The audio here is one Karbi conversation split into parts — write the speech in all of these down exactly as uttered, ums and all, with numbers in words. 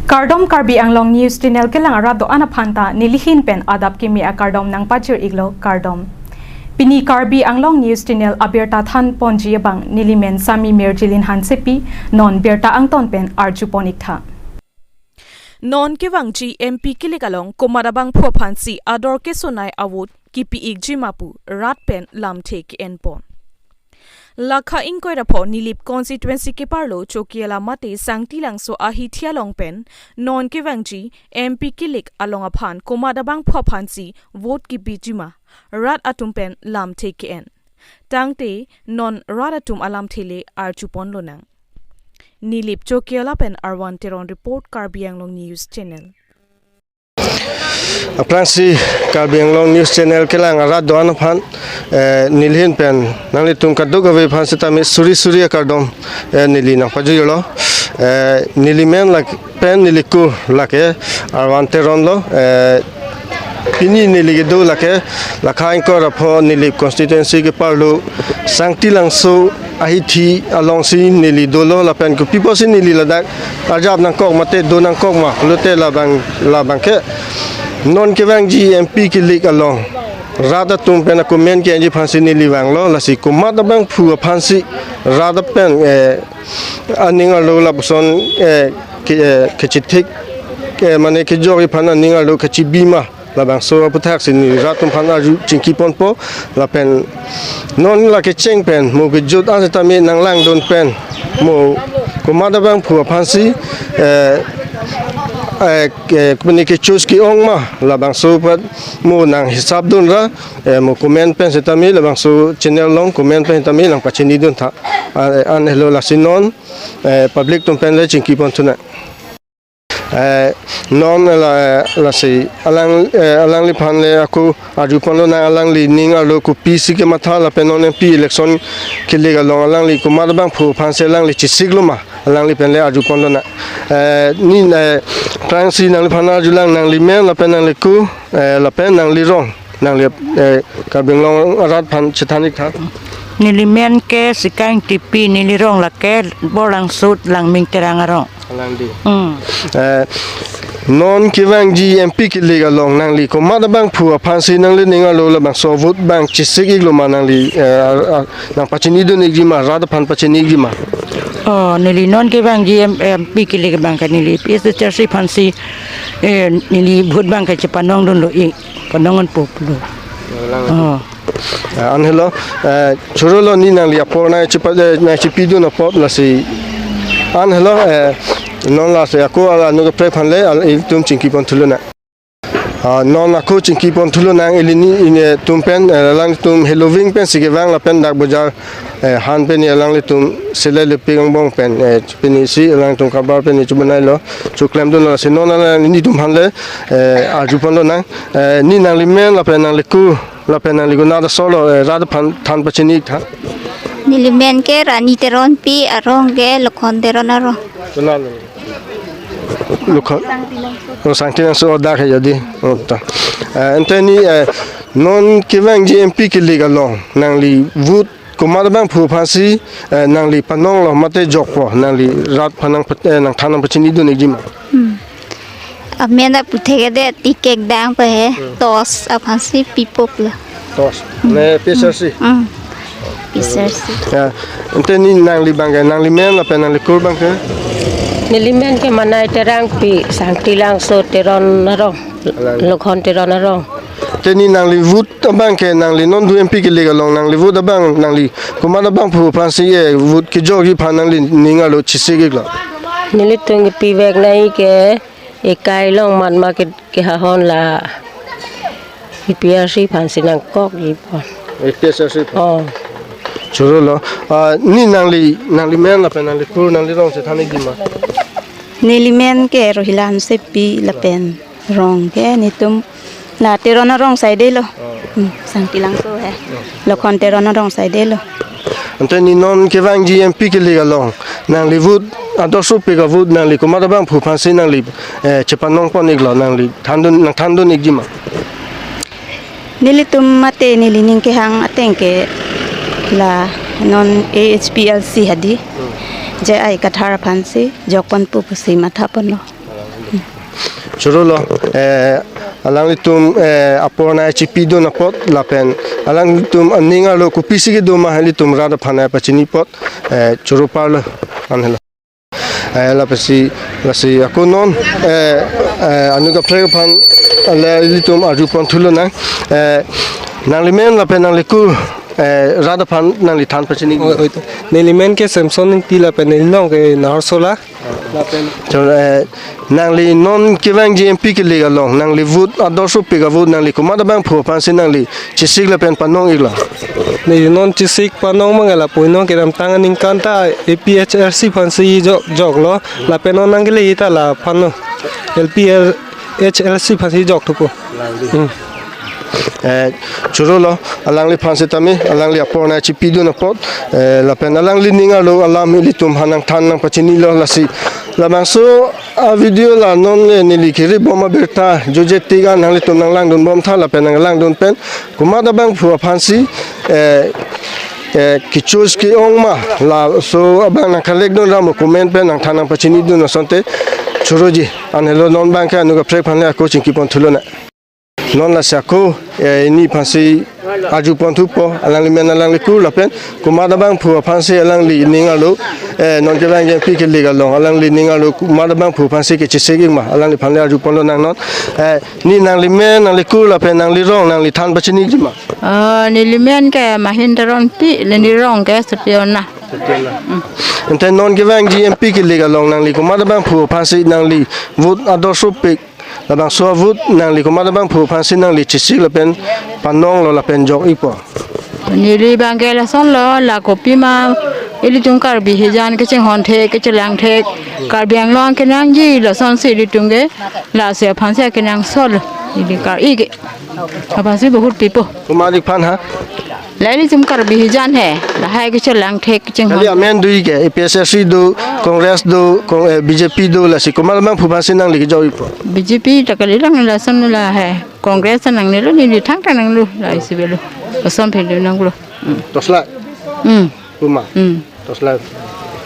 Kardom, Karbi Anglong News Channel kelang arat do-an aphan ta nelihin pen adap kimi akardom nangpajir iklo, kardom. Pini Karbi Anglong News Channel abirta than ponji abang nelimen Sami Mirjilin Hansepi, non birta angton pen arju pon iktha. Non kevangji M P kilik along komat abangphu aphansi ador kesonei avote kipi ikji ma pu rat pen lamthe ke-en pon. Lakha ingkoi ra pho Nilip constituency keparlo Chokihola mate Sangti Langso ahithi along pen non kevangji M P kilik along aphan komat abangphu aphansi vote kipiji ma rat atum pen lamthe ke-en. Tangte non rat atum alamthe le arju ponlonang. Nilip Chokihola pen Arvan Teron report, Karbi Anglong News Channel. Aphrangsi Karbi Anglong News Channel kelang arat do-an aphan, eh, nelihin pen nanglitum kadokave aphan sitame suri suri akardom, eh, neli nangpajirlo. Eh, nelimen lapen nelikur lake Arvan Teron lo, eh, pini neli kedo lake lakha ingkoi ra pho Nilip constituency keparlo Sangti Langso ahithi alongsi neli dolo lapen kopi apotsi neli ladak arjap nangkok mate do nangkok ma pulote labang, labang ke non kevangji M P kilik along rat atum pen akomen ke-enji aphansi neli vanglo, lasi komat abangphu aphansi rat pen, eh, aning arlo lapuson, eh, ke, eh, kechithik, eh, mane kejok iphan aning arlo kechibi ma, labangso aputhaksi neli rat atum aphan arju chingki ponpo. Lapen non la kecheng pen mo kejut an sitame nanglangdun pen mo komat abangphu aphansi, eh, eh, ke, pini ke-choose ke-ong ma, labangso pat mo nanghisap dun ra, eh, mo comment pen sitame labangso channel along comment pen sitame nangpachinidun tha. Ah, eh, an helo, lasi non, eh, public atum pen le chingki pon thunang. Eh, non la, lasi alang, eh, alangliphan le ako arju ponlonang, alangli ning arlo kopisi kematha lapen non M P election kilik along alangli komat abangphu aphansi alangli chesiklo ma, alangli pen le arju ponlonang. Eh, ni, eh, aphrangsi nangliphan arjulang, nanglimen lapen nanglikur, eh, lapen nanglirong, nangli, eh, Karbi Anglong arat aphan chethan iktha. Nelimen ke Sikang Tipi, nelirong lake Borlangso Langming Terang arong. Alangli. Hmm. Eh, non kevangji M P kilik along nangli komat abangphu aphansi nangli ning arlo labangso vote abang chesik iklo ma, nangli, eh, ar-, ar-, nangpachinidun ikji ma, rat aphan pachini ikji ma? Oh, neli non kevangji M-, M P kilik abang ke neli P S H R C aphansi, eh, neli vote abang ke chepanong dunlo ik, panong unpo pulo. Alang. Oh. Ah, an helo, eh, chorolo, ni nangli apor nangchepa, eh, nangchepidun apot lasi. An helo, eh, non lasi ako ala anu kaprek aphan le al-, ilitum chingki pon thulonang. Ah, non ako chingki pon thulonang, ili ni, ini atum pen, eh, alangtum heloving pensi kevang lapen dak bojar, eh, han pen ni alanglitum sele lepi angbong pen, eh, pensi alangtum kabar pen ni chubanailo, chuklemdunlo, lasi non alang nelitum aphan le, eh, arju ponlonang, eh, ni nanglimen lapen nanglikur lapen nangli konat asor lo, eh, rat aphan than pachini iktha. Nelimen ke Rani Teronpi, arong ke Lokhon Teron arong. Konat? Lokhon. Oh, Sangti Langso, oh, dak he jadi. Oh, ta. Eh, ante ni, eh, non kevangji M P kilik along nangli vote komat abangphu aphansi, eh, nangli panonglo mate jokpo, nangli rat aphan nang pet-, eh, nangthan nangpachinidun ikji ma? Hmm. Amen aphuthak ke de tikek dang pe he, hmm, toss aphansi pipo pulo. Toss. Hmm. Ne P S R C? Hmm. P S R C. Ya. Ante ni nangli abang ke, nanglimen lapen nanglikur abang ke? Nelimen ke Manai Terangpi, Sangti Langso Teron arong. Alang. Lokhon Teron arong. Ante ni nangli vote abang ke, nangli non do M P kilik along nangli vote abang, nangli komat abangphu aphansi, eh, vote kejokji aphan nangli ning arlo chesik iklo? Nelitum kepivek nai ke ekai along matma ke, kehahon la A P R C aphansi nangkokji pon. A P S R C aphan. Oh. Chorolo. Ah, ni nangli, nanglimen lapen nanglikur nanglirong chethan ikji ma? Nelimen ke Rohila Hansepi lapen rong ke netum la Teron arong side lo. Oh. Hmm, Sangti Langso he. Oh. Lokhon Teron arong side lo. Ante ni non kevangji M P kilik along nangli vote, ador sopik avote nangli komat abangphu aphansi nangli, eh, chepanong pon iklo, nangli thandun, nangthandun ikji ma? Nelitum mate neli ning kehang ateng ke la non A H P L C hadi. Hmm. J I Kathar aphansi jok ponpo pusi matha ponlo. Chorolo, eh, alanglitum, eh, apor nangchipidun apot lapen alanglitum aning arlo kopisi kedo ma ilitum rat aphan nangpachini apot, eh, choro parlo, an helo. Eh, lapisi, lasi ako non, eh, eh, anut kaprek aphan le ilitum arjupon thulonang, eh, nanglimen lapen nanglikur, eh, rat aphan nangli than pachini. Oi, oi, to. Nelimen ke Samson Ingti lapen nelilong ke Naharsola. Lapen. Choro, eh, nangli non kevangji M P kelik along, nangli vote ador sopik avote nangli komat abangphu aphansi nangli chesik lapen panong iklo? Neli non chesik panong mangala puinong kedamtang aningkan ta A P H L C aphansi jok, joklo, lapen non nangkele ta la aphanlo, L P H L C aphansi jok thupo. Hmm. Eh, chorolo, alangliphan setame, alangli apor nangchipidun apot, eh, lapen alangli ning arlo alam ilitum aphan nangthan nangpachinilo lasi. Labangso a video la non, eh, neli kiri bom abirta, joje tiga nanglitum nanglangdun bom tha lapen nanglangdun pen, komat abangphu aphansi, eh, eh, kechoose ke-ong ma, laso abang nangkhalekdun ramo comment pen nangthan nangpachinidun asonte, choroji, an helo non abangke anut kaprek aphan le ako chingkipon thulonang. Non lasi ako, eh, neli aphansi arjupon thupo, alangli men alangli kur lapen, komat abangphu aphansi alangli ning arlo, eh, non kevangji M P kelik along, alangli ning arlo, komat abangphu aphansi kechesik ik ma, alangliphan le arjupon lonang non, eh, neli nangli men, nangli kur lapen, nangli rong, nangli than pachini ikji ma? Ah, neli men ke Mahin Teronpi, le neli rong ke Setiona. Setiona. Ante non kevangji M P kelik along nangli komat abangphu aphansi nangli vote ador sopik, labangso avote nangli komat abangphu aphansi nangli chesik lapen panonglo lapen jok ikpo? Neli abangke lasonlo, la kopima ilitum Karbi hijan kachinghon thek, kachelang thek, Karbi Anglong kenangji lasonsi ilitum ke, lasi aphansi kenangsot, ili Kar-i ke aphansi bahut pipo. Komat aphan ha? La ilitum Karbi hijan he, lahai kachelang thek kachinghon. Kali amen dui ke, A P H L C do, Congress do, Con-, eh, B J P do, lasi komat abangphu aphansi nangli kejok ikpo? B J P ta kalilang lason la he. Congress ta nangnelo, neli thangta nanglo, la isi avelo. Lason phe do nanglo. Hmm. Toslai? Hmm. Puma? Hmm. Toslai.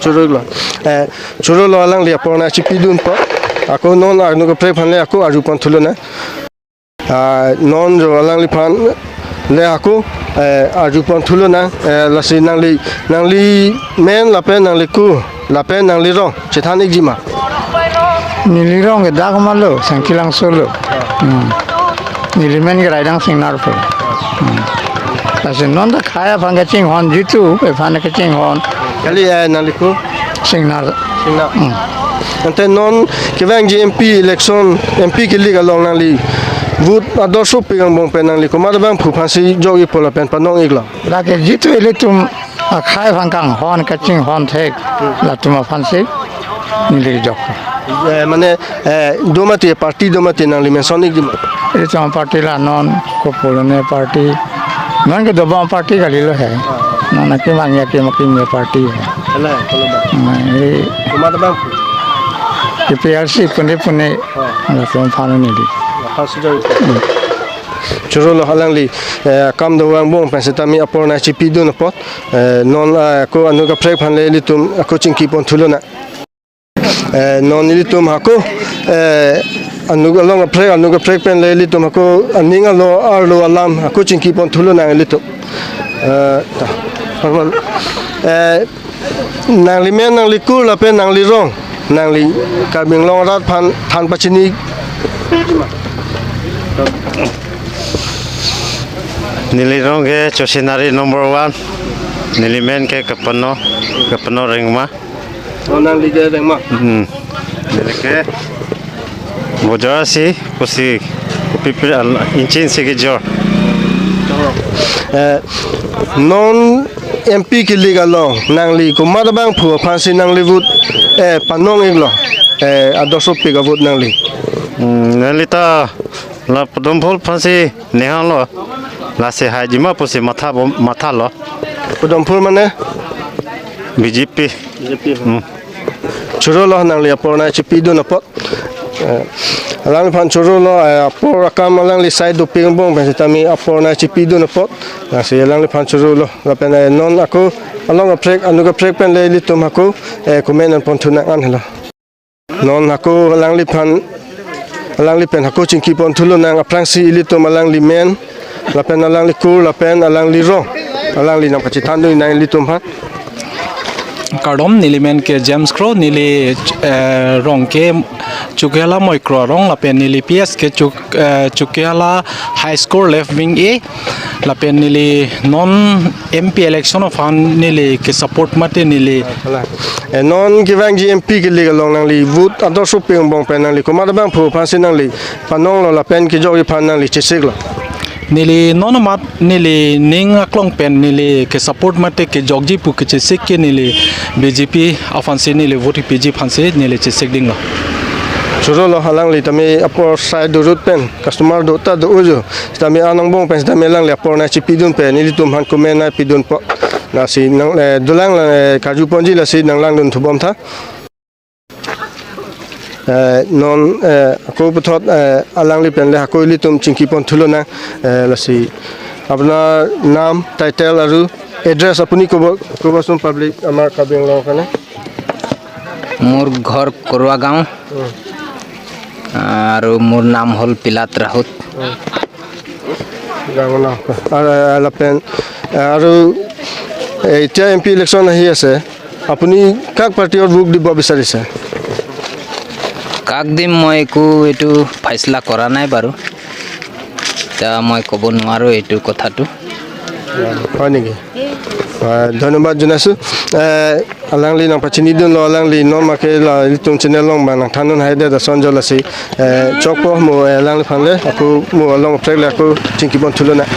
Chorolo. Eh, chorolo, alangli apor nangchipidun apot. Ako non anut kaprek aphan le ako arjupon thulonang. Ah, non jo alangliphan le ako, eh, arjupon thulonang, eh, lasi nangli, nangli men lapen nangli kur, lapen nangli rong, chethan ikji ma? Neli rong ke dak malo, Sangkilangsolo. Hmm. Neli men ke Raidang Singnar po. Hmm. Lasi non ta khei aphan kachinghon jitu, aphan kachinghon. Kali, eh, nangli kur? Singnar. Singnar. Hmm. Ante non kevangji M P election, M P kelik along nangli vote ador sopik angbong pen nangli komat abangphu aphansi jok ikpo lapen panong iklo? Lake jitu ilitum akhei aphan kanghon kachinghon thek, latum aphansi neli jok. Eh, mane, eh, do mati, party do mati, nangli mention ikji ma? Ilitum party la non kopulone party. Non kedobom party kalilo he. Non akimang ya kim akim ya party he. Ala, kalau ba. Hmm, ini komat abangphu? A P H L C pune pune. Oh. Latum aphan neli. Aphansi jok ikpo. Hmm. Chorolo, alangli, eh, kam do angbong pen setame apor nangchipidun apot, eh, non, eh, ako anut kaprek aphan le ilitum ako chingkipon thulonang. Eh, non ilitum ako, eh, anut along kaprek, anut kaprek pen le ilitum ako aning arlo, arlo alam ako chingkipon thulonang ilitum. Eh, ta, eh, nangli men, nangli kur lapen nangli rong, nangli Karbi Anglong arat aphan than pachini. Neli rong ke Chosinari number one. Neli men ke Kepeno, Kepeno Rengma. Oh, nangli ke Rengma? Hmm. Neli ke Bojar si, pusi, pipir al, inchin si kejor. Eh, non M P kelik along, nangli komat abangphu aphansi nangli vote, eh, panong iklo, eh, ador sopik avote nangli? Hmm, neli ta la Padam Phul aphansi nihanglo, lasi haiji ma pusi matha bom, mathalo. Padam Phul mane? B J P. B J P. Hmm. Chorolo, nangli apor nangchipidun apot. Eh, alangliphan chorolo, eh, apor akam alangli side dopik angbong pen setame apor nangchipidun apot. Lasi alangliphan chorolo. Lapen, eh, non ako along kaprek, anut kaprek pen le ilitum ako, eh, comment nangpon thunang, an helo. Non ako alangliphan Alangli pen hako chingki pon thulo nang, aphrangsi ilitum alangli men, lapen alangli kur, lapen alangli rong, alangli nangpachethan dun nang ilitum aphan. Kardom, neli men ke James Kro, neli, eh, rong ke Chokihola Moikro arong, lapen neli P S ke Chok-, eh, Chokihola High School Left Wing A, lapen neli non M P election aphan neli ke support mate neli. Eh, non kevangji M P kelik along nangli vote ador sopik angbong pen nangli komat abangphu aphansi nangli panonglo lapen kejokji aphan nangli chesiklo? Neli non amat neli ning aklong pen neli ke support mate kejokji pu kechesik ke neli B J P aphansi neli vote piji aphansi neli chesik dinglo. Choro lo, alangli tame apor sai durut pen customer do ta do ujo. Sitame anong angbong pen sitame alangli apor nangchipidun pen ilitum aphan komen nangpidunpo. Lasi nang, eh, dolang lang, eh, karju ponji lasi nanglang dun thubom tha. Eh, non, eh, ako puthot, eh, alangli pen le hako ilitum chingki pon thulo nang, eh, lasi apnar nam, title aru address apuni kobo, kobo sum public amar Karbi Anglong kane? মোৰ ঘৰ কৰুৱা গাঁও। উম। আৰু মোৰ নাম হ'ল পিলাত ৰাহুত। উম। গাঁও নাম। আৰু, আৰু, আৰু, এ, এতিয়া M P election আহি আছে, আপুনি কাক party ত ভোট দিব বিচাৰিছে? কাক দিম মই একো এইটো ফাইচলা কৰা নাই বাৰু। এতিয়া মই ক'ব নোৱাৰো এইটো কথাটো। হয় নেকি? হয়, ধন্যবাদ জনাইছো। এ, alangli nangpachinidunlo, alangli non make la ilitum channel along bang nangthandun haide da sonjo lasi. Eh, chokpo mo, eh, alangliphan le, ako mo along prek le ako chingki pon thulo nang.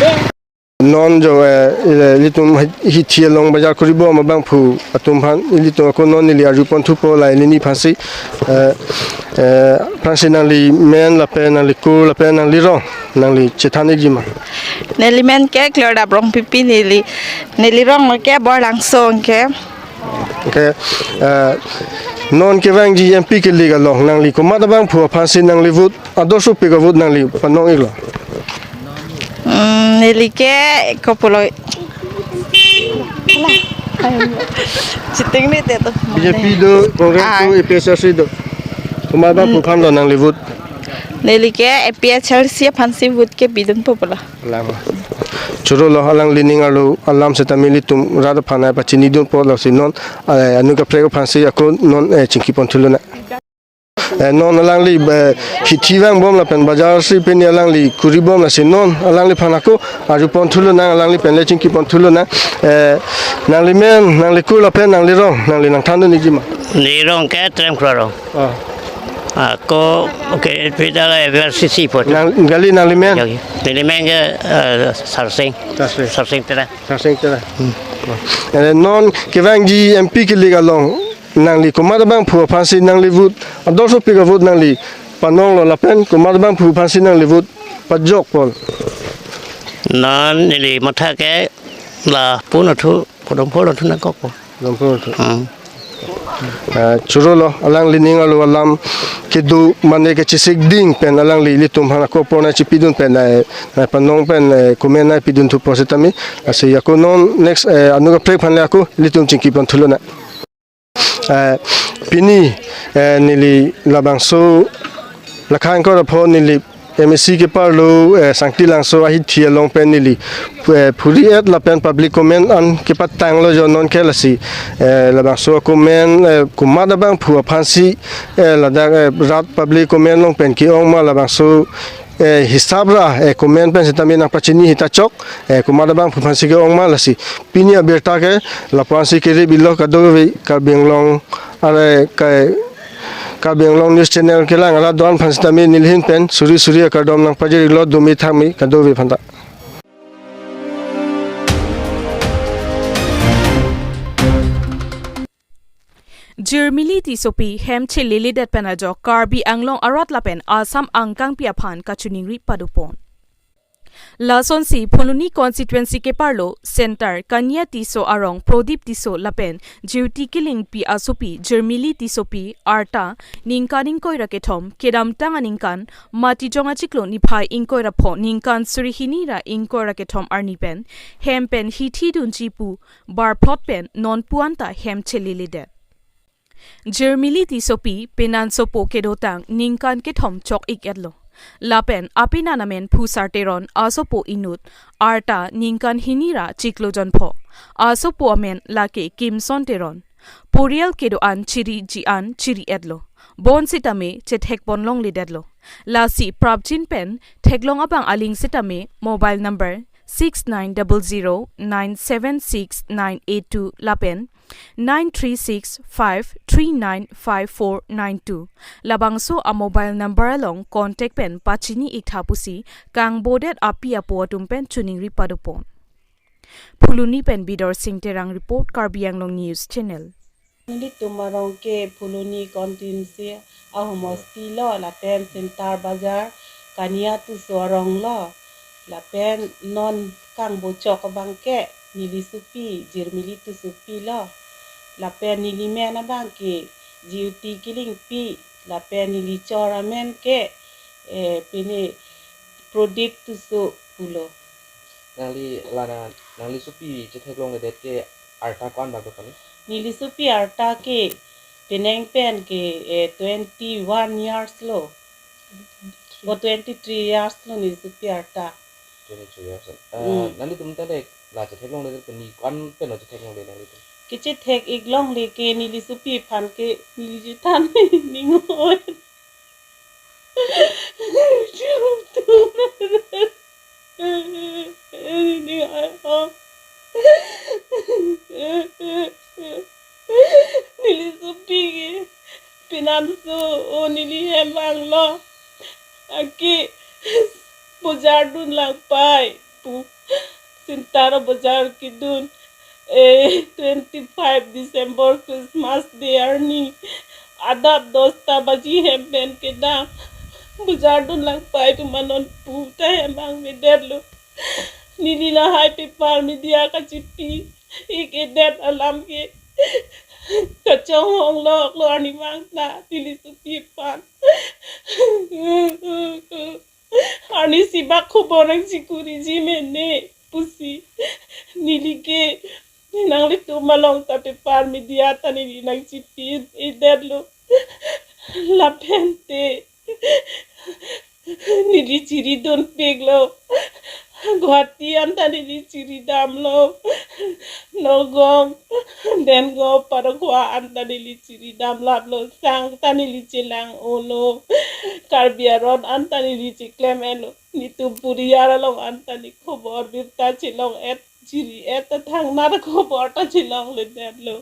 Non jo, eh, eh, ilitum hi-, hithi along bajar koribo ma abangphu atum aphan, ilitum ako non neli arju pon thupo la ili ni aphansi, eh, eh, aphrangsi nangli men lapen nangli kur lapen nangli rong nangli chethan ikji ma? Neli men ke Cleoda Rongpipi, neli, neli rong ke Borlangso ke. Okay, eh, non kevangji M P kelik along nangli komat abangphu aphansi nangli vote ador sopik avote nangli panong iklo? Hmm, neli ke kopulo. Cheating ni te to. B J P do, Congress do, ah. A P H L C do. Komat abangphu aphan lo nangli vote? Neli ke A P H L C aphansi vote kepidunpo pulo. Lama. Choro lo, alangli ning arlo alam sitame ilitum rat aphan nangpachinidunpo lasi non, eh, anut kaprek aphansi ako non, eh, chingki pon thulo nang. Eh, non alangli, eh, hithi vangbom lapen bajar si pini alangli koribom lasi non alangliphan ako arju pon thulo nang, alangli pen le chingki pon thulo nang. Eh, nangli men, nangli kur lapen nangli rong, nangli nangthandun ikji ma? Neli rong ke Trem Kro arong. Ah. Ako, okay, pita la V R C C po. Nang, kali nangli men? Ya, ya. Neli men ke, eh, Sarsing. Sarsing. Sarsing Tera. Sarsing Tera. Hmm. Eh, non kevangji M P kelik along nangli komat abangphu aphansi nangli vote ador sopik avote nangli panonglo lapen komat abangphu aphansi nangli vote pajokpo? Non neli matha ke lapu Nauthu, Domphul Nauthu nangkokpo. Domphul Nauthu. Hmm. Eh, choro lo, alangli ning arlo alam kedo mane kechesik ding pen alangli ilitum aphan ako apor nangchipidun pen, eh, eh, panong pen, eh, komen nangpidun thupo sitame. Lasi ako non next, eh, anut kaprek aphan le ako ilitum chingki pon thulo nang. Eh, pini, eh, neli labangso lakha ingkoi ra pho neli M A C keparlo, eh, Sangti Langso ahithi along pen neli, eh, phuri et lapen public comment an kepatanglo jo non ke lasi, eh, labangso comment, eh, komat abangphu aphansi, eh, ladak, eh, rat public comment along pen ke-ong ma labangso, eh, hisap ra, eh, comment pen sitame nangpachini hita chok, eh, komat abangphu aphansi ke-ong ma lasi. Pini abirta ke lapu-ansi kerip iklo kadokave Karbi Anglong, are kai Karbi Anglong News Channel kelang arat do-an aphan sitame nelihin pen suri suri akardom nangpajir iklo, dumi thakmi kadokave aphanta. Jirmili Tissopi hem cheleledet pen ajok Karbi Anglong arat lapen Assam angkangpi aphan kachiningri padopon. Lasonsi Phuloni constituency keparlo Center Kania Tisso arong Prodip Tisso lapen Jyoti Killingpi asopi Jirmili Tissopi arta ningkan ingkoi ra kethom kedamtang aningkan Matijong achiklo niphai ingkoi ra pho ningkan suri hini ra ingkoi ra kethom arni pen hem pen hithi dunji pu barphot pen nonpu anta hem cheleledet. Jirmili Tissopi penan sopo kedotang ningkan kethom chok-ik-etlo. Lapen apenan amen Phusar Teron, asopo inut arta ningkan hini ra chiklo jonpho. Asopo amen lake Kimson Teron. Porial kedo-an chiriji an chiri-etlo. Bonsitame chethekpon longledetlo. Lasi prapjin pen theklong abang aling sitame mobile number six nine double zero nine seven six nine eight two lapen nine three six five three nine five four nine two. Labangso a mobile number along contact pen pachini-iktha pusi kangbodet api apo atum pen choningri padopon. Phuloni pen Bidor Sing Terang report, Karbi Anglong News Channel. Nelitum arong ke Phuloni constituency ahomosti lo, lapen Sintar Bazar Kania Tisso arong lo, lapen non kangbochok abang ke neli sopi Jirmili Tissopi lo, lapen neli men abang ke Jiuti Kilingpi, lapen neli chor amen ke, eh, pine Prodip Tisso pulo. Nangli lana, nangli sopi chetheklongledet ke arta ko-an bak do kali? Neli sopi arta ke penang pen ke, eh, twenty-one years lo. O twenty-three years lo neli sopi arta. Twenty-three years. Eh, Hmm. Nanglitum tangte la chetheklongledet ke ni ko-an pen lo chetheklongle nanglitum? Kechethek-ik longle ke neli sopi aphan ke neli chethan ning oi. Neli sopi ke penanso o neli hem vanglo. Anke bojar dun lang pai pu. Sintar bojar kedun, eh, twenty-five December Christmas Day arni adap dosta baji hem pen kedam. Bojar dun lang pai pu ma non pu ta hem vangvedetlo. Neli lahai paper media kachipi-ik-edet alam ke kachonghong loklo arnivang ta neli sopi aphan. Arnisi bak khobor nangchikuriji mene pusi neli ke nanglitum along ta paper media ta neli nangchipi-edetlo. Lapen te neli chiridunpiklo. Guwahati anta neli chiridamlo. Nagaon, Dengaon, Parakhwa anta neli chiridamlaplo. Sang ta neli chelang-olo. Karbi aron anta neli cheklem-etlo. Netum puriyar along anta ne khobor birta chelong-et, chiri-et ta thangnar khobor ta chelongledetlo.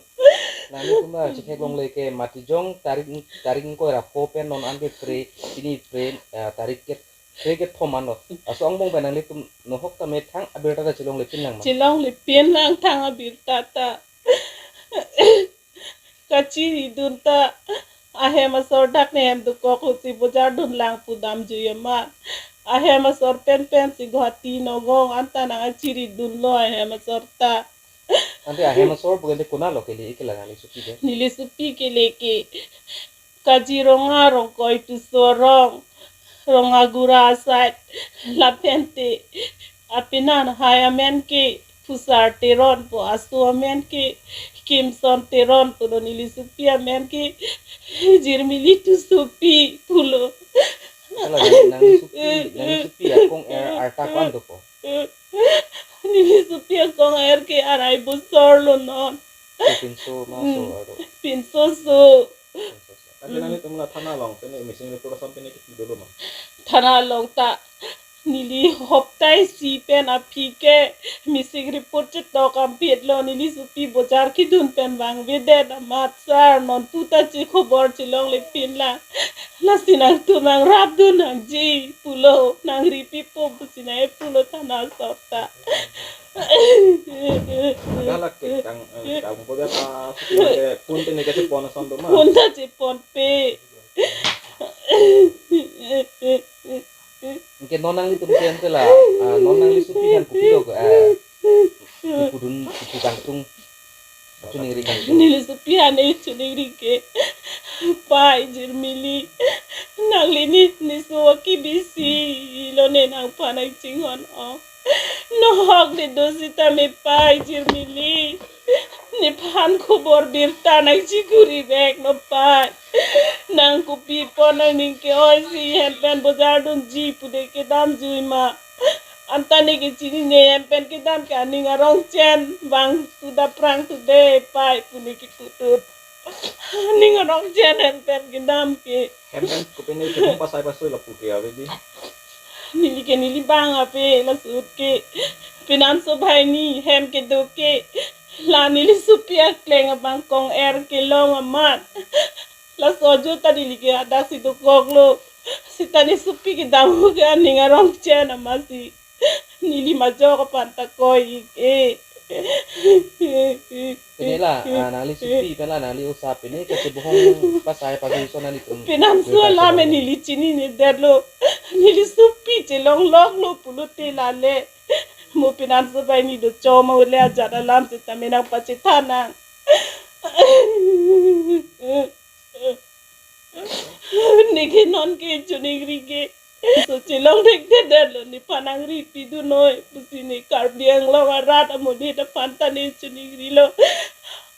Nanglitum la chetheklongle ke Matijong tarik, tarik ingkoi ra pho pen non an ke pre, pini pre, eh, tarik ke, pre kethom anlo. Laso angbong pen nanglitum nohok tame thang abirta ta chelonglepin lang ma? Chelonglepin lang thang abirta ta. Kachiridun ta ahem asor dak ne hem dokok hosi bojar dun lang pu damjui amat. Ahem asor penpen si Guwahati, Nagaon anta nangchiridunlo ahem asor ta. Ante ahem asor pu ke ante konat lo kele, ike la nangli sopi ke? Neli sopi kele ke Kaziranga Rongkoi Tisso arong, Rongagura aside, lapen te apenan hai amen ke Phusar Teron pu, aso amen ke Kimson Teron pulo, neli sopi amen ke Jirmili Tissopi pulo. Hala, nang, nangli sopi, nangli sopi akong er arta ko-an dopo? Neli sopi akong er ke arai bosor lo non. So pinso ma so Hmm. aro? Pinso so. Pinso so. Ante Hmm. nanglitum la thana along pen missing report ason pen kipi dolo ma? Thana along ta neli hopta isi pen aphi ke missing report chetok ampitlo, neli sopi bojar kedun pen vangvedet amat sar, non puta che khobor chelonglepin lang. Lasi nangtum nangrapdun nangji pulo, nangripipo pusi nangpulo thana asor ta. Ada lake kang, eh, kang bojar ta, ke phone te ne kachepon ason doma? Phone ta cheponpe. Anke non nanglitum ke ante la, ah, non nangli sopi aphan kopi do, ah, ipudun, ipu kangtung, choningri kangtung? Neli sopi aphan ne choningri ke, pai Jirmili, nangli ne, ne so kebisi lo ne nangphan nangchinghon-o. Nohok ne do sitame pai Jirmili. Nephan khobor birta nangchikuri vek non pai. Nang kopi apot nangning ke-oi si hem pen bojar dunji pu de kedam jui ma. Anta ne kechinine hem pen kedam ke aning arong chen vang tu daprang tu de pai pu ne kiputut. Aning arong chen hem pen kedam ke. Hem pen kopine kepung pasai pasoi lapu ke ave di. Neli ke neli bang ave, laso ahut ke penanso banghini hem kedo ke la neli sopi akleng abang kong-er kelong amat. Laso ajo ta neli ke hadak si dokoklo. Seta ne sopi kedam ahut ke aning arong chen amatsi neli majok aphan ta koi-ik e. Pine la, ah, nangli sopi pen la nangli osa pine kachebohong pasai pagi so nanglitum. Penanso alam e neli chininedetlo. Neli sopi chelongloklo pulote lale. Mo penanso banghini do choma ule ajat alam seta me nangpachethan nang. Ne ke non ke choningri ke. So chelong thekthedetlo, nephan nangri pidun noi pusi ne Karbi Anglong arat amonit aphan ta ne choningrilo.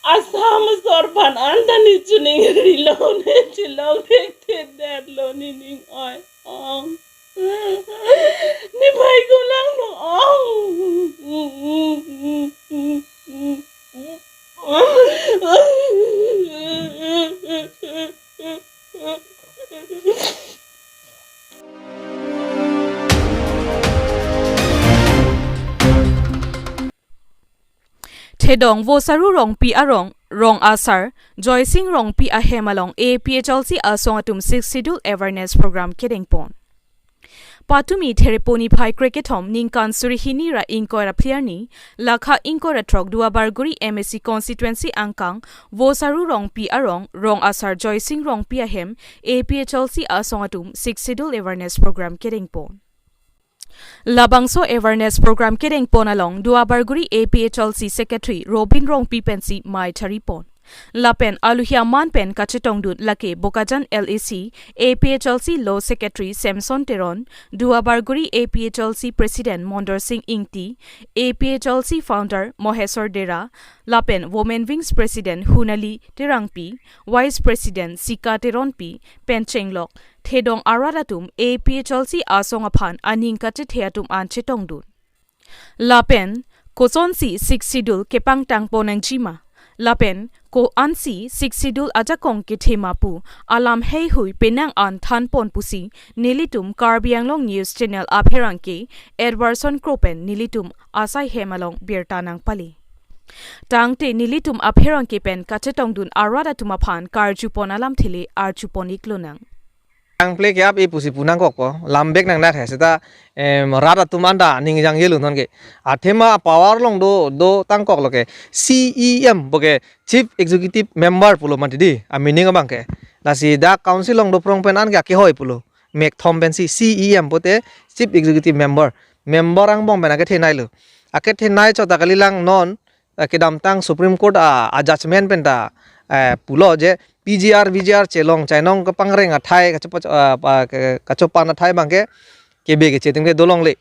Assam asor aphan anta ne choningrilo, ne chelong thekthedetlo ne ning oi. Ong. Ne bai ko lang no ong. Thedong Vosaru Rongpi arong, rong asar Joysing Rongpi ahem along A P H L C asong atum Sixth Schedule Awareness Program kedengpon. Patumi Therepo niphai krekethom ningkan suri hini ra ingkoi ra phli arni, lakha ingkoi ra throk Duarbagori M A C constituency angkang Vosaru Rongpi arong, rong asar Joysing Rongpi ahem A P H L C asong atum Sixth Schedule Awareness Program kedengpon. Labangso awareness program kedengpon along Duarbagori A P H L C Secretary Robin Rongpi pensi mei tharipon. Lapen aluhi aman pen kachetongdun lake Bokajan L A C A P H L C Law Secretary Samson Teron, Duarbagori A P H L C President Mondor Sing Ingti, A P H L C Founder Mohesor Dera, lapen Women Wings President Hunali Terangpi, Vice President Sika Teronpi pen chenglok Thedong arat atum A P H L C asong aphan aning kachethe atum an chetongdun. Lapen kosonsi Sixth Schedule kepangtangpon nangjima, lapen ko-ansi Sixth Schedule ajakong kethema pu alam heihui penang an thanpon pusi nelitum Karbi Anglong News Channel apherangke Edwardson Kro pen nelitum asai hem along birta nangpale. Tangte nelitum apherangke pen kachetongdun arat atum aphan karjupon alamthe le arjupon-iklonang. Tangple ke ap e pusi pu nangkokpo, lambek nangnak he seta, em, rat atum anta ning jangjelo non ke. Athema power along do, do tangkoklo ke C E M bo ke Chief Executive Member pulo mati di, a meaning abang ke. Lasi dak council along doprong pen an ke akehoi pulo. Mekthom pensi C E M pote Chief Executive Member. Member angbong pen akethenei lo. Akethenei chot ta kalilang non, eh, kedamtang Supreme Court a, a judgment pen ta, eh, pulo je P G R, V G R chelong chainong kepangreng athai kachopa-, eh, pa-, ke-, kachopan athai abang ke kebe keche atum ke dolongle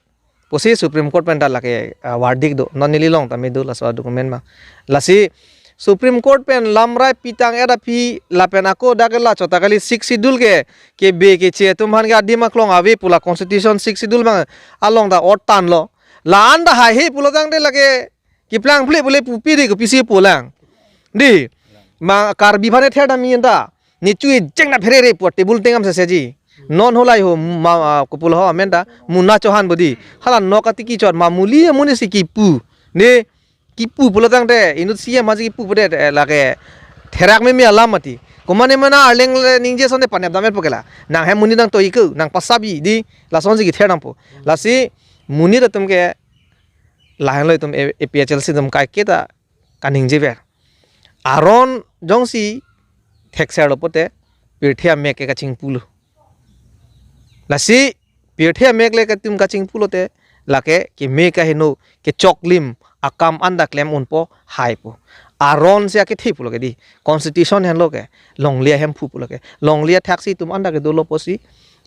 pusi Supreme Court pen ta lake, eh, verdict do. Non neli along tame do laso document abang. Lasi Supreme Court pen lamrai pitang-et aphi lapen ako dak ke la chot ta kali Sixth Schedule ke kebe keche atum aphan ke adim aklong ave pu la Constitution Sixth Schedule abang along ta ot tanlo. La-an ta haihe pulo tangte lake keplang phle pule pupi de kopisi pulang. Di, ma Karbi aphan ether dam-i anta. Ne chu-e jeng na pherere pu table tengam sese ji. Non holai ho ma, ah, kopulo ho amen ta. Munna Chauhan bo di. Hala nok atiki chot ma muli amonit si kipu. Ne kipu pulo tangte inut C M aji kipu pudet, eh, lake therak meme alam mati. Komane mana arleng le ningje sonte panep damet pokela. Nang hem monit nangtoi-ik, nang pasabi di lasonsi kether dampo. Lasi monit atum ke lahenlo itum A-, A P H L C atum kaiketa kaningjever. Aron jongsi thekserlo pote pirthe amek ke kachingpulo. Lasi pirthe amek le katum kachingpulote lake keme kaheno kechoklim akam anta klem unpo haipo. Aron si akethe pulo ke di. Constitution henlo ke. Longle ahemphu pulo ke. Longle athaksi itum anta ke dolo pusi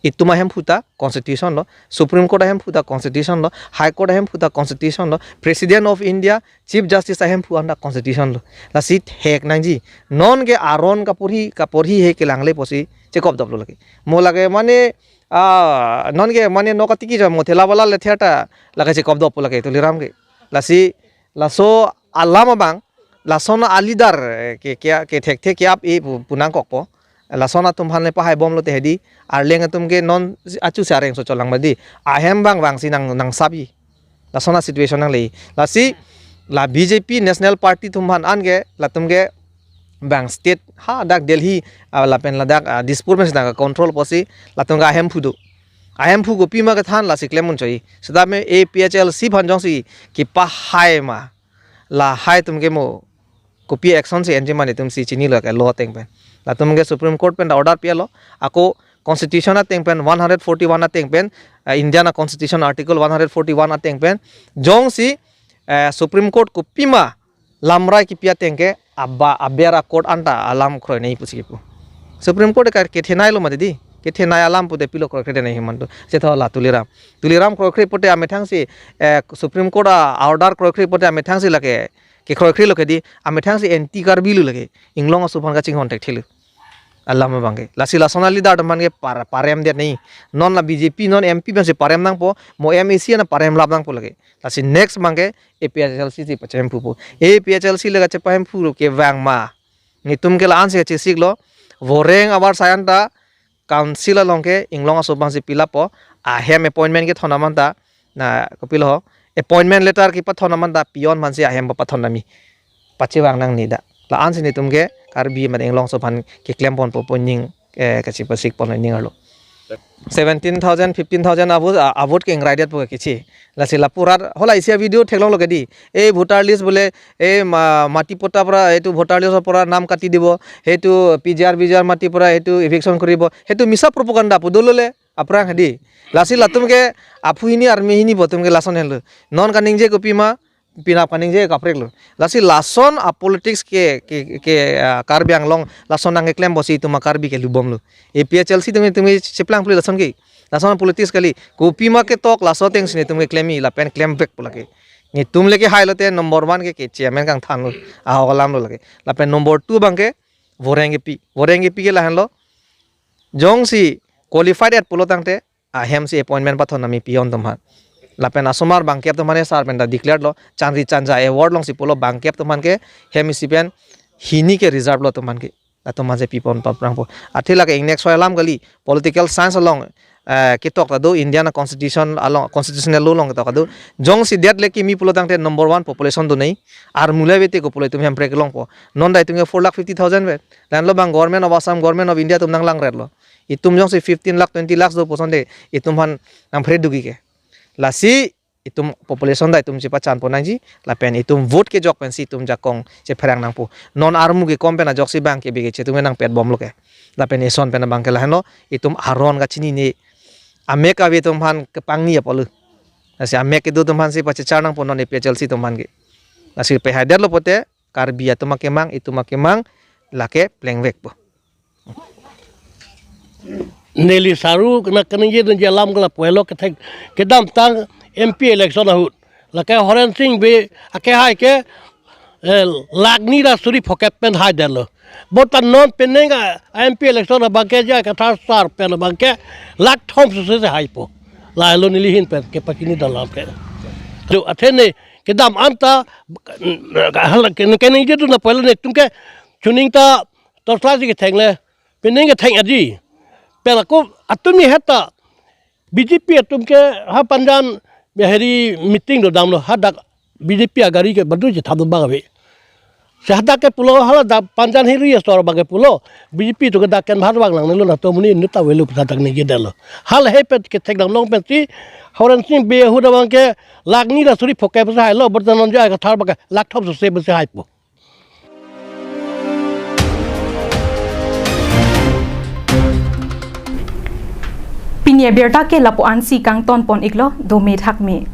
Itum ahemphu ta constitution lo, Supreme Court ahemphu ta constitution lo, High Court ahemphu ta constitution lo, President of India, Chief Justice ahemphu anta constitution lo. Lasi thek nangji. Non ke aron kaporhi, kaporhi he kelang le pusi chekop doplo lake. Mo lake mane, ah, non ke mane nok atiki jam mo thela bala le theta lake chekop doplo lake Tuliram ke. Lasi laso alam abang, lason a-leader, eh, ke, ke, ke thekthe ke-ap-e pu, pu nangkokpo. Lason atum aphan le pahai bomlo te hedi, arleng atum ke non achu si areng so cholang madi. Ahem bang bang si nang, nang sabi. Lason a-situation nangle. Lasi la B J P National Party atum aphan an ke, latum ke bang state hadak Delhi, ah, lapen ladak, ah, Dispur pen si nang control pusi, latum ke ahemphu do. Ahemphu kopima kethan lasi klem unchoi. Seta me A P H L C aphan jongsi kepahai ma, lahai atum ke mo kopi action si enji mane atum si chinilo ke law ateng pen. Latum ke Supreme Court pen ta order pi-et lo. Ako constitution ateng pen one hundred forty-one ateng pen, eh, Indian a-constitution article one hundred forty-one ateng pen jongsi, eh, Supreme Court kopima lamrai kipi ateng ke aba aber a-court anta alam kroinei pusi kipu. Supreme Court ke kethenei lo mati di. Kethenei alam pute pilo kroikre nangji mantu. Chetho la Tuliram. Tuliram kroikre pute amethang si, eh, Supreme Court a-order kroikre pute amethang si lake kekroikre lo ke di, amethang si anti Karbi lo lake. Inglong aso aphan kachinghon thekthelo. Alam abang ke. Lasi lason a-leader atum aphan ke par-, parem det nangji. Non la B J P, non M P pen si parem nangpo, mo M A C ana parem lap nangpo lake. Lasi next abang ke A P H L C si pachemphupo. A P H L C le kachepahemphu lo ke vang ma. Netum ke la-an si chesik lo. Voreng abar sayan ta council along ke inglong aso aphan si pilap po. Ahem appointment kethon aman ta. Na kopilo ho. Appointment letter kepathon aman ta peon aphan si ahem pathon nami. Pachevang nangne da. La-an si netum ke Karbi mane inglong aso aphan keklem ponpo pu ning, eh, kachepasik pon ning arlo. Seventeen thousand, fifteen thousand a-vote, a-, a-vote ke ingrai det po kechi. Lasi lapu rat hola isi a-video theklonglo ke di. E voter list bole, e ma-, mati patta pora, etu voter list pora nam kati dibo, etu P G R, V G R mati pora, etu eviction koribo, etu misa propaganda pu dolo le, aphrang hedi. Lasi latum ke aphu hini army hini pu atum ke lason henlo. Non kaningje kopima, penap kaningje kaprek lo. Lasi lason a-politics ke, ke, ke, ah, Karbi Anglong lason nangkeklem pusi itum a-Karbi ke lubom lo. A P H L C atum, itum cheplang puli lason ke. Lason politics kali. Kopima ketok laso ateng si netum keklem-i lapen klem vekpo lake. Netum le kehai lote number one ke, ke chairman kangthan lo. Ahok alam lo lake. Lapen number two abang ke voreng kepi. Voreng kepi ke lahenlo. Jongsi qualified-et pulo tangte ahem si appointment pathon nami peon atum aphan. Lapen asomar bangkep atum aphan sir pen ta declare lo, Chandri Chanja Award along si pulo bangkep atum aphan ke hem isi pen hini ke reserve lo atum aphan ke. Atum aphan si pipon paprangpo. Athe lake ingnek soi alam kali, political science along, eh, ketok ta do, Indian constitution along, constitutional law along ketok ta do. Jongsi det le kimi pulo tangte number one population donei, armu le bete ko pulo itum Hemprek longpo. Non ta itum ke four lakh fifty thousand vet. Lahenlo bang Government of Assam, Government of India atum nanglangret lo. Itum jongsi fifteen lakh, twenty lakhs do puson te, itum aphan nangphre dugi ke. Lasi itum population ta itum chepachan pon nangji, lapen itum vote kejok pensi itum jakong chepherang nangpo. Non armu kekom pen ajoksi bang ke bike chetum nangpet bomlo ke. Lapen eson pen abang ke lahenlo, itum aron kachinine, amek ave atum aphan kepangni apotlo. Lasi amek kedo atum aphan si pachechar nangpo non A P H L C atum aphan ke. Lasi pehai detlo pote, Karbi atum akemang, itum akemang, lake plengvekpo. Neli saru kena keningje dunji alam ke lapu helo kethek kedamtang M P election ahut. Lake Horen Sing Bey akehai ke, eh, lakh ni ra suri phokep pen hai detlo. Bonta non penang a M P election abang ke J I Kathar sir pen abang ke lakh thom suse si haipo. Lahelo neli ahin pen kepachini dun alam ke. To athe ne kedam anta hala ke, keningje dun apotlo netum ke chuning ta torchlight si ketheng le, penang ketheng aji. Pen ako atum ni heta B J P atum ke ha Panjan heri meeting dodamlo, hadak B J P agari ke badu je thadu bang ave. Si hadak ke pulo hala dak Panjan heri asor abang ke pulo, B J P atum ke dak ken bhar bang nangnelo, na to muni neta avelo pu hadak ningje detlo. Halahe pen kethek damlong pensi Horen Sing Bey ahut abang ke lakh ni ra suri phokep si hailo, bonta non J I Kathar abang ke lakh thom suse si haipo. Pini abirta ke lapu-an si kangton pon iklo, dome thakme.